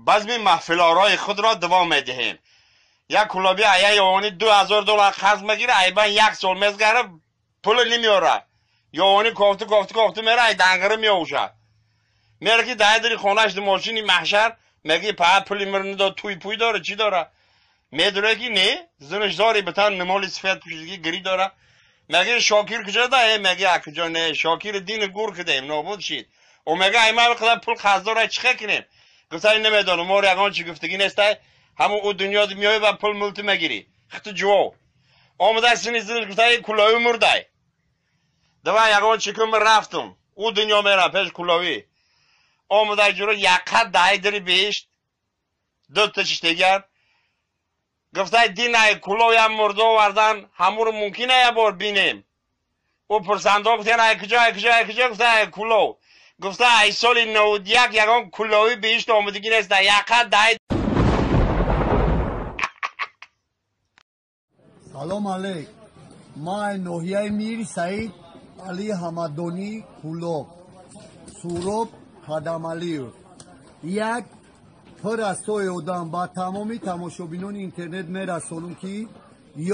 Базми маҳфилорои худро давом медиҳем. Як кулоби ая ёвонӣ $2000 қарз мегира, айбан як сол мезгара, пули намеёра. Ёвонӣ кофту кофту кофту мера, ай дангира меовша. Мера ки дай дари хонаш мошини маҳшар, меги па пули мир надод, туй пуй дора, чӣ дора? Медуре ки не, зинаш зори битан намоли сифат пӯшидагӣ гирӣ дора. Меги Шокир куҷо да? Э, меги а куҷо не, Шокир дини гур кидем, нобуд шид. О меги ай ман қадар пул қарз дора, чӣ хел кунем? Гуфтай намедонам, мор ягон чӣ гуфтагӣ нестай, ҳамун ӯ дунё меоӣ ва пул мулту мегирӣ. Хиту ҷувов. Омада сини зинаш гуфтай кулови мурдай. Давай ягон чӣ кун, ман рафтум. Ӯ дунё мера пеш кулови. Омада ҷуро яққа дай дири беҳишт. Дута чиштегар. Гуфтай динай кулоям мурда овардан, ҳамуро мумкин ая бор бинем. Ӯ пурсандо гуфтан ай куҷо, ай куҷо, ай куҷо, гуфтай ай кулов. Гуфта ай соли 91 ягон кулови беҳишт омадагӣ нест, яққа дай. Салом алейк. Ман ноҳияи Мир Саид Али Ҳамадонӣ Кулоб, Суроб Қадамалиев. Як пур аз сои одам ба тамоми тамошобинони интернет мерасонам, ки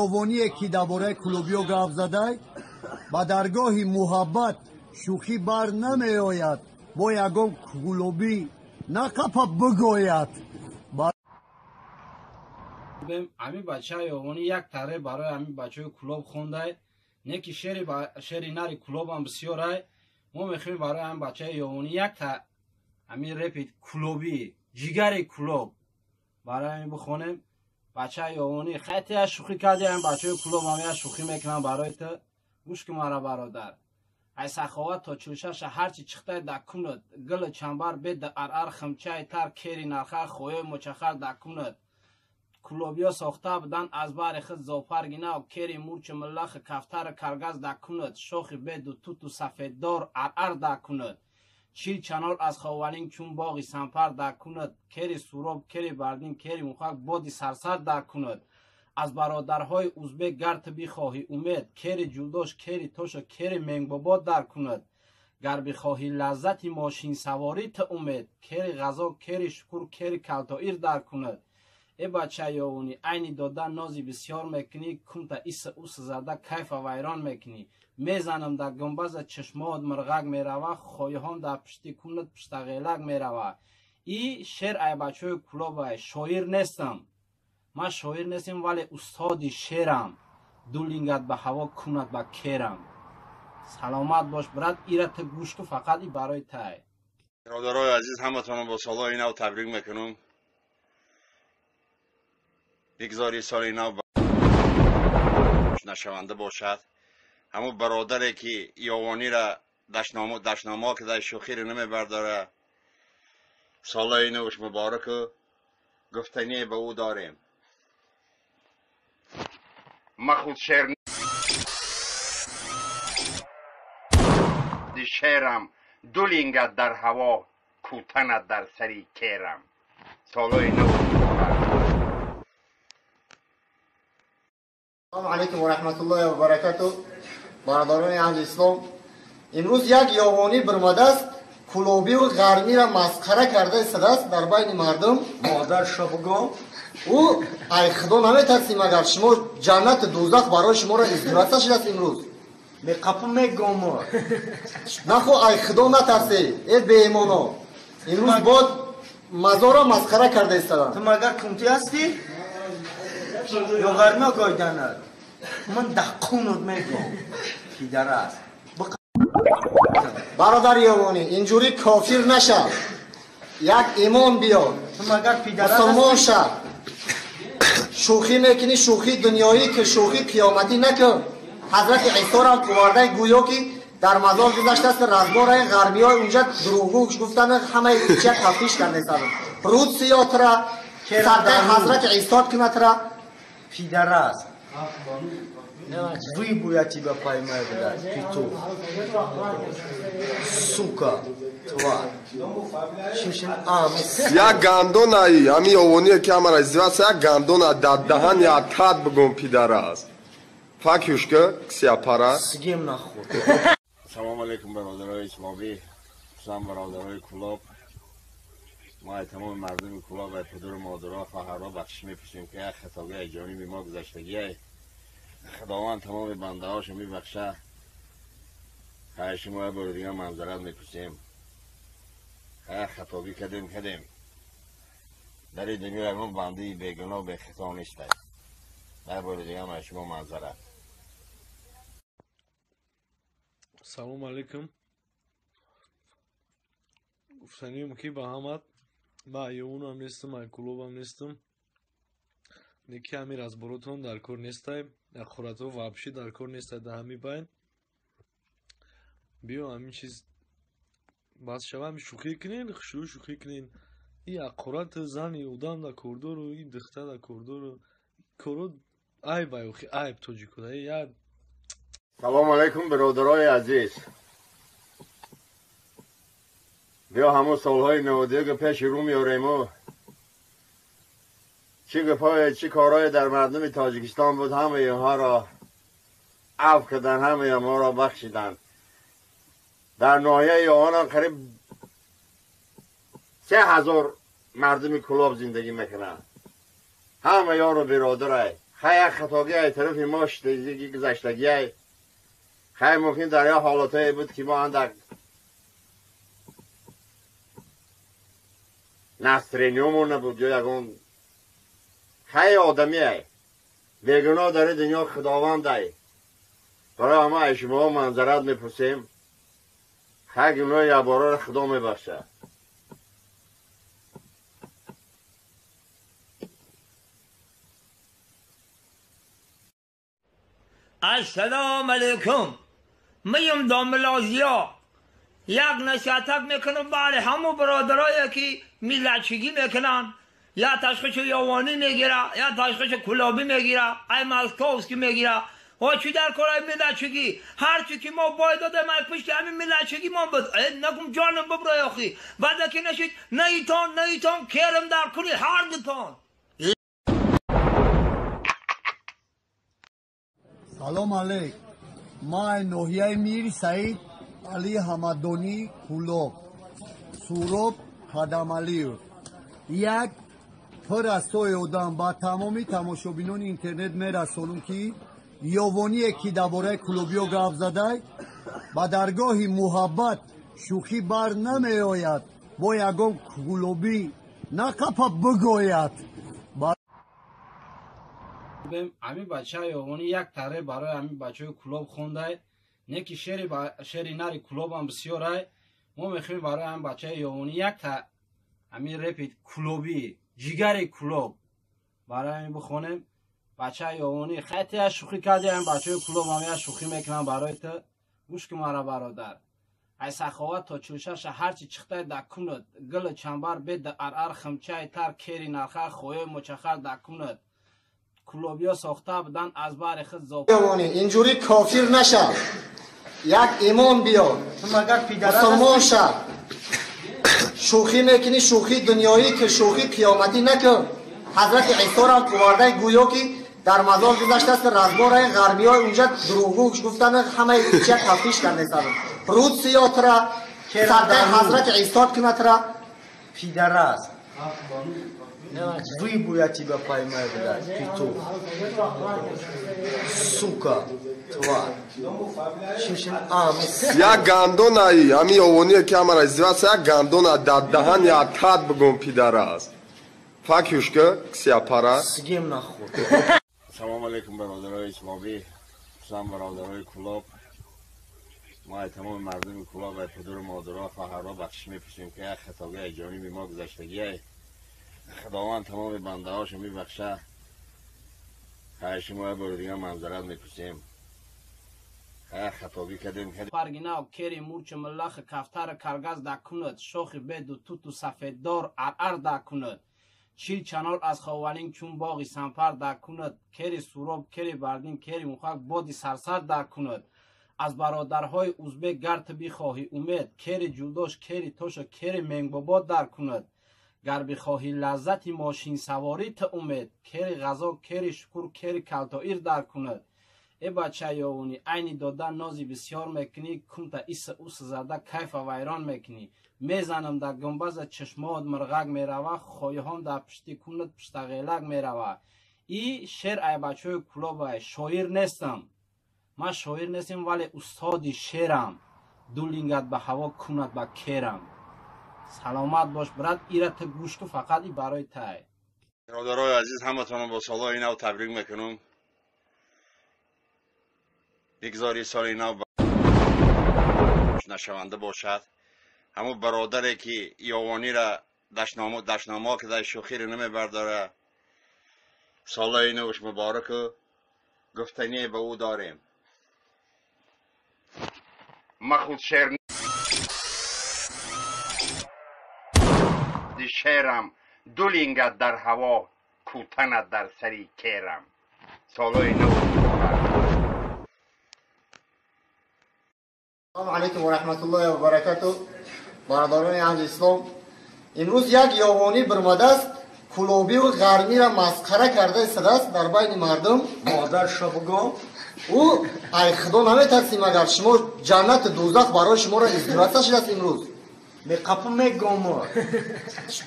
ёвоние ки дар бораи кулобиё гап задай, ба даргоҳи муҳаббат шӯхӣ бар намеояд, бо ягон кулобӣ нақапа бигӯяд. Ҳамин бачаи ёвонӣ як таре барои ҳамин бачаҳои кулоб хондай, не ки шери нари кулобам бисёрай. Мо мехоҳем барои ҳамин бачаи ёвонӣ якта ҳамин репи кулобӣ, ҷигари кулоб барои ҳамин бихонем. Бачаи ёвонӣ хайти я шӯхӣ кардӣ, ҳамин бачаҳои кулоб ҳам я шӯхӣ мекунанд барои ту. Гӯш кун мара бародар. Ай саховат то чилшаша ҳарчи чиқтай да кунад, гили чамбар бед да арар химчаи тар кери нархар хоёи мочахар да кунад. Кулобиё сохта будан аз баҳри худ зоопарки нав, кери мурчу миллахи кафтару каргаз да кунад, шохи беду туту сафеддор арар да кунад, чил чанор аз ховалинг чун боғи сампар да кунад, кери суроб, кери бардин, кери мухак боди сарсар да кунад. Аз бародарҳои узбек гар ту бихоҳӣ умед, кери ҷулдош, кери тошу, кери менгбобо дар кунад. Гар бихоҳӣ лаззати мошинсаворӣ ту умед, кери ғазо, кери шукур, кери калтоир дар кунад. Э бачаи ёвонӣ, айни дода нози бисёр мекунӣ, кунта иса уса зада кайфа вайрон мекунӣ. Мезанам дар гумбаза чашмоот мирғак мерава, хоҳиҳом дар пишти кунат пиштағелак мерава. И шер ай бачаҳои кулобай, шоир нестам. Ман шоир нестам, вале устоди шерам. Ду лингат ба ҳаво кунат ба керам. Саломат бош брат, ира ту гӯш кун, фақат и барои тай. Бародарои азиз, ҳаматонро бо солҳои нав табрик мекунам. Бигзори соли нав нашаванда бошад. Ҳамун бародаре ки ёвониро дашномо кида, шӯхиро намебардора, солҳои навш мубораку гуфтание ба ӯ дорем. Ма худ шер шерам, ду лингат дар ҳаво, кӯтанат дар сари керам. Солҳои нав муборак. Салому алайкум ва раҳматуллоҳи ва баракату. Бародарони аҳли ислом, имрӯз як ёвонӣ бирмадааст, кулобиву ғармиро масхара карда истодааст дар байни мардум. Модарша бугӯ. Ӯ ай худо наметарсӣ, магар шумо ҷаннату дӯзах барои шуморо издироса шудааст имрӯз? Меқапу мегӯм. Нахо ай худо натарсӣ, э беимоно. Имрӯз бод мазорро масхара карда истоданд. Ту магар кунтӣ ҳастӣ? Ё ғармиё гойданад? Ман даққунут мегӯм. Пидарас. Бародар ёвонӣ, инҷурӣ кофир нашав. Як имон биёр. Ту магар пидарас мусулмон шав. Шӯхӣ мекунӣ, шӯхии дунёӣ ки шӯхии қиёматӣ накун. Ҳазрати Исоро овардай гӯё ки дар мазор гузаштааст, разбораи ғарбиҳо унҷа дурӯғгӯ гуфтанд, ҳамаи чия тафтиш кардастанд. Рӯд сиётра, саддаи ҳазрати Исо кунатра. Пидарас. Выебу я тебя поймаю, блядь, петух. Сука, тварь. Як гандонаи, ҳамин ёвоние ки ҳамаро издиваса, як гандона дар даҳан як тат бигӯм пидарас. Факюшка, ксиапара. Сигем нахуй. Салом алейкум, бародарои исломӣ, хусусан бародарои Кулоб. ما تمام مردم کلاب و پدر و مادرها خواهرها بخشش میپرسیم که یک خطاگی جانب ما گذشتگی. خداوند تمام بنده هاشو میبخشه. خواهش ما بار دیگه معذرت میپرسیم. خطاگی کردیم. در این دنیا یگان بنده بیگناه بی خطا نیست. در بار دیگه هم شما معذرت. سلام علیکم. گفتنیم که به همت ما یونم نیستم، ای کلوبم نیستم. نیکی امیر از بروتون در کار نیستم، اخورتو وابشی در کار نیست ده همی باین. بیو همین چیز باز شوم شوخی کنین، خشو شوخی کنین. ای اخورت زنی اودم در کوردورو، ای دخته در کوردورو. کورو عیب ایوخی عیب توجیکو ده یا. سلام علیکم برادرای عزیز. بیا همون سالهای 91 پیش رو میاریم و چی گپای چی کارهای در مردم تاجیکستان بود، همه اینها را عفو کردن، همه ما را بخشیدن. در ناحیه یوهانا قریب 3000 مردم کلاب زندگی میکنن. همه یارو برادرای خیلی خطاگی ای طرف ما شدگی گذشتگی ای خیلی ممکن در یه حالتایی بود که ما اندک نسترینیومون نبود یا یکون خیلی آدمی ای بیگناه در دنیا خداوند ای. برای همه ای شما منظرت میپرسیم. خیلی گناه یه بارا را خدا میبخشه. السلام علیکم. میم داملازیا یک نصیحت میکنم برای همو برادرایی که میلچگی میکنن، یا تشخیص یوانی میگیره یا تشخیص کلابی میگیره، ای مالکوفسکی میگیره. و چی در کارای میلچگی هر چی که ما باید دادم ای پشت همین میلچگی ما بود. ای نگم جانم ببرای آخی بعد که نشید نیتان نیتان کرم در کنی هر دوتان. سلام علیک. ما ناحیه میر سعید علی حمدانی کلوب سوراب قدمعلیев یک پر از توی آدم با تمامی تماشابینان اینترنت میرسانم که یوانی که درباره کلوبیا گپ زده با درگاه محبت شوخی بر نمی آید، با یگان کلوبی نقپا بگوید. امی بچه یوانی یک تره برای امی بچه کلوب خونده، نه که شعر نری کلوب هم بسیاره. ما میخویم برای امی بچه یوانی یک تا امی رپید کلوبی جیگر کلوب برای امی بخونیم. بچه یوانی خیلی از شوخی کردی، امی بچه کلوب هم شوخی میکنم برای تو. گوش که مرا برادر ای سخاوت تا 46 هرچی چخته دکوند گل چنبر بد ار خمچه تر کری نرخر خوی مچخر دکوند کلوبیا ساخته بودن از بر خود زاب. اینجوری کافر نشه، یک ایمان بیار، مسلمان شه. شوخی میکنی شوخی دنیایی که شوخی قیامتی نکن. حضرت عیسی را کوارده گویا که در مزار گذشته است، رزبارای غربی های اونجا دروغگو گفتن همه چی تفتیش کرده سر رود سیات را صدقه حضرت عیسی کنه را پیدراست. Выебу я тебя поймаю, блядь, петух. Сука, тварь. Я гандонаи, ами овония ки ҳамара издеваться, я гандона дар даҳан я тад бигум пидарас. Факюшка, ксиапара. Сгем нахуй. Салом алейкум бародарои исломӣ, хусусан бародарои кулоб. мо тамоми мардуми кулоб ва падару модаро, хоҳарҳо бахшиш мепурсем ки як хатогии ҷониби мо гузаштагие. خداوند تمام بنده هاشو میبخشه. خواهش ما یه بار دیگه معذرت میپرسیم. خطابی کردیم. پرگینا کری مورچ ملخ کفتر کرگز دکوند شاخ بد و توت و سفیددار ار دکوند چیل چنار از خوالین چون باغی سنپر دکوند کری سوراب کری بردین کری مخک بادی سرسر دکوند از برادرهای ازبک گرت بخواهی امید کری جلداش کری تاش کری منگبابا در کند گر بخواهی لذت ماشین سواری تا امید کری غذا کری شکر کری کلتایر در کند. ای بچه یاونی عینی داده نازی بسیار میکنی کمتا ایس اوس زده کیف ویران میکنی. Мезанам дар гумбаза чашмот мирғак мерава, хоҳиҳом дар пишти кунат пиштағелак мерава. И шер ай бачаҳои Кӯлобай. Шоир нестам. Ман шоир нестам, вале устоди шерам. Ду лингат ба ҳаво кунат ба керам. Саломат бош, брат, ира ту гӯш ку, фақат и барои тай. Бародарои азиз, ҳаматонро бо солҳои нав табрик мекунам. Бигзори соли нав нашаванда бошад. Ҳамун бародаре ки ёвонира дашномо кида, шӯхиро намебардора, солҳои навш мубораку гуфтание ба ӯ дорем. Ма худ шер шерам, ду лингат дар ҳаво, кӯтанат дар сари керам. Солҳои нав муборак. Салому алайкум ва раҳматуллоҳи ва баракату. Бародарони аҳли ислом, имрӯз як ёвонӣ бирмадааст, кулобиву ғармиро масхара карда истодааст дар байни мардум. Модарша бугом. Ӯ ай худо наметарсӣ, магар шумо ҷаннату дӯзах барои шуморо издивоҷа шудааст имрӯз. Меқапу мегом.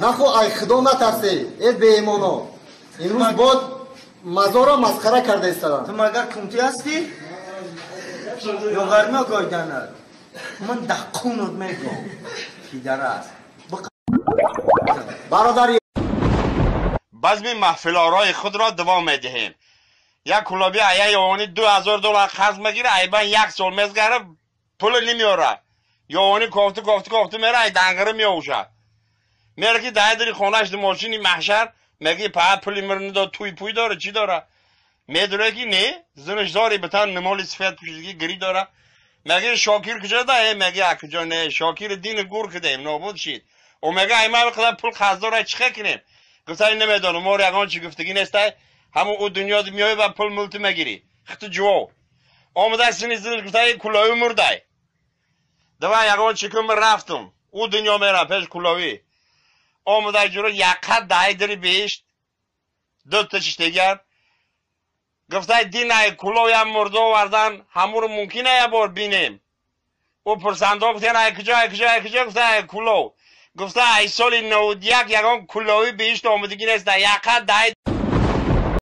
Нахо ай худо натарсӣ, э беимоно. Имрӯз бод мазорро масхара карда истоданд. Ту магар кумтӣ ҳастӣ? Ё ғармиё гойданад? Ман даққунут мегом. Пидарас. Бародари базми маҳфилорои худро давом медиҳем. Як кулоби ая ёвонӣ $2000 қарз мегира, айбан як сол мезгара, пули намеёра. Ёвонӣ кофту кофту кофту мера, ай дангара меовша. Мера ки дай дари хонаш мошини маҳшар, меги па пули мир надо, туй пуй дора, чӣ дора? Медуре ки не, зинаш зори битан намоли сифат пӯшидагӣ гирӣ дора. Меги Шокир куҷо да? Э, меги а куҷо не, Шокир дини гур кидем, нобуд шид. О меги ай ман қадар пул қарз дора, чӣ кунем? Гуфтай намедонам, моро ягон чӣ гуфтагӣ нестай. Ҳамун ӯ дунё меоӣ ва пул мулту мегирӣ. Хиту ҷувов. Омада сини зинаш гуфтай кулови мурдай. Давай ягон чӣ кун, рафтум. Ӯ дунё мера пеш кулови. Омада ҷуро яқат дай дири беҳишт. Дута чиштегар. Гуфтай динай кулоям мурда овардан, ҳамуро мумкин ая бор бинем. Ӯ пурсандо гуфтан ай куҷо, ай куҷо, ай куҷо, гуфта ай кулов. Гуфта ай соли 91 ягон кулови беҳишт омадагӣ нест, яқат дай